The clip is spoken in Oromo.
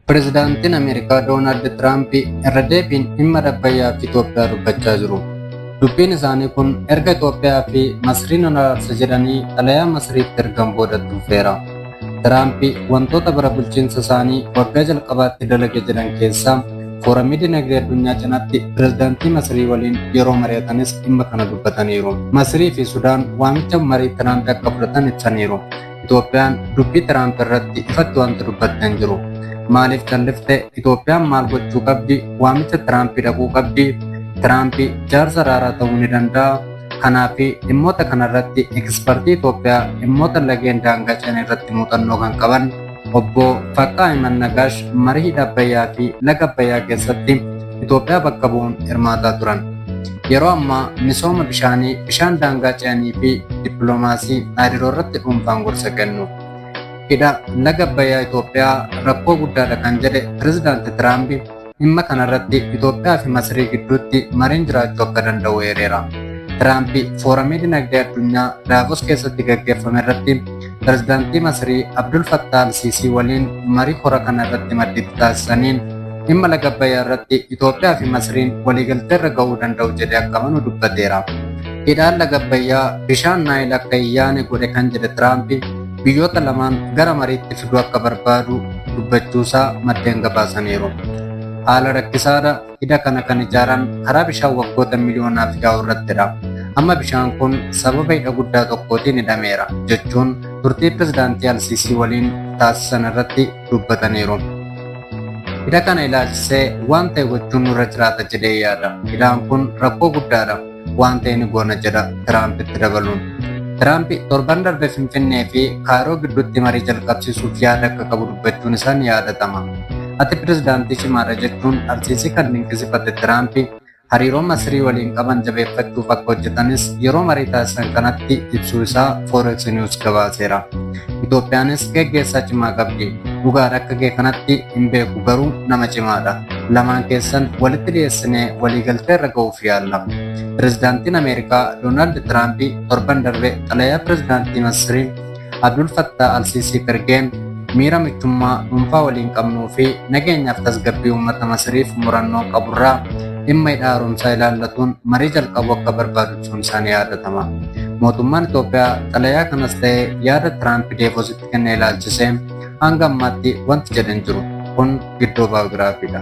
Pireezidaantiin Ameerikaa Doonaald Tiraamp irra deebiin dhimma Abbayyaa fi Itoophiyaa dubbachaa jiru. Dubbiin isaanii kun erga Itoophiyaa fi Masriin araarsa jedhanii xalayaa Masriitti ergan boodatti dhufeera. Tiraamp wantoota bara bulchiinsa isaanii waggaa jalqabaatti dalage jedhan keessaa fooramii dinagdee addunyaa cinaatti pireezidaantii Masrii waliin yeroo mari'atanis dhimma kana dubbataniiru. Masrii fi Sudaan waamicha marii Tiraamp akka fudhatan ibsaniiru. Itoophiyaan dubbii Tiraamp irratti ifatti wanti dubbatte hin jiru. Maaliif callifte? Itoophiyaan maal gochuu qabdi? Waamicha Tiraamp dhaquu qabdi? Tiraamp jaarsa araaraa ta'uu ni danda'a? Kanaaf dhimmoota kanarratti ekspertii Itoophiyaa dhimmoota lageen daangaa ce'an irratti muuxannoo kan qaban obbo Faqqaa Himan Nagaash marii hidha Abbayyaa fi laga Abbayyaa keessatti Itoophiyaa bakka bu'uun hirmaataa turan. Yeroo ammaa misooma bishaanii, bishaan daangaa ce'anii fi dippiloomaasii hariiroo irratti dhuunfaan gorsa kennu. Hidha laga Abbayyaa Itoophiyaa rakkoo guddaadha kan jedhe Pireezidaanti Tiraamp dhimma kanarratti Itoophiyaa fi Masrii gidduutti mariin jiraachuu akka danda'u eereera. Tiraamp fooramii dinagdee addunyaa Daavos keessatti gaggeeffame irratti pireezidaantii Masrii Abdul Fattah al-Siisii waliin marii hora kana irratti maddiitti taasisaniin dhimma laga Abbayyaa irratti Itoophiyaa fi Masriin waliigaltee irra ga'uu danda'u jedhee akka amanu dubbateera. Hidhaan laga Abbayyaa bishaan Naayil akka hin yaane godhe kan jedhe Tiraamp biyyoota lamaan gara mariitti fiduu akka barbaadu dubbachuusaa maddeen gabaasaniiru. Haala rakkisaadha hidha kana kan ijaaran karaa bishaan waggoota miliyoonaaf yaa'u irrattidha. Amma bishaan kun sababa hidha guddaa tokkootiin hidhameera jechuun turtii pireezidaantii Alsiisii waliin taasisan irratti dubbataniiru. Hidha kana ilaalchisee waan ta'e gochuun nurra jiraata jedhee yaada. Hidhaan kun rakkoo guddaadha. Waan ta'e ni goona jedha Tiraampitti dabaluun. Tiraamp torban darbe Finfinnee fi Kaayiroo gidduutti marii jalqabsiisuuf yaada akka qabu dubbachuun isaa ni yaadatama. Ati pireezidaantii cimaadha jechuun Alsiisii kan dinqisiifate Tiraamp hariiroo Masrii waliin qaban jabeeffachuuf akka hojjetanis yeroo marii taasisan kanatti ibsuu isaa Forex News gabaaseera. Itoophiyaanis geggeessaa cimaa qabdi. Dhugaadha akka kee kanatti hin beeku garuu nama cimaadha. Lamaan keessan walitti dhiyeessinee waliigaltee irra ga'uuf yaalla. Pireezidaantiin Ameerikaa Doonaald Tiraamp torban darbe xalayaa pireezidaantii Masrii Abdul Fattah al-Siisiif ergeen miira michummaa dhuunfaa waliin qabnuu fi nageenyaaf tasgabbii uummata Masriif murannoo qaburraa dhimma hidha haaromsaa ilaallatuun marii jalqabuu akka barbaadu ibsuun isaa ni yaadatama. Mootummaan Itoophiyaa xalayaa kanas ta'ee yaada Tiraamp Deevositti kenne ilaalchisee hanga ammaatti wanti jedhe hin jiru. Kun Giddoo Baayogiraafiidha.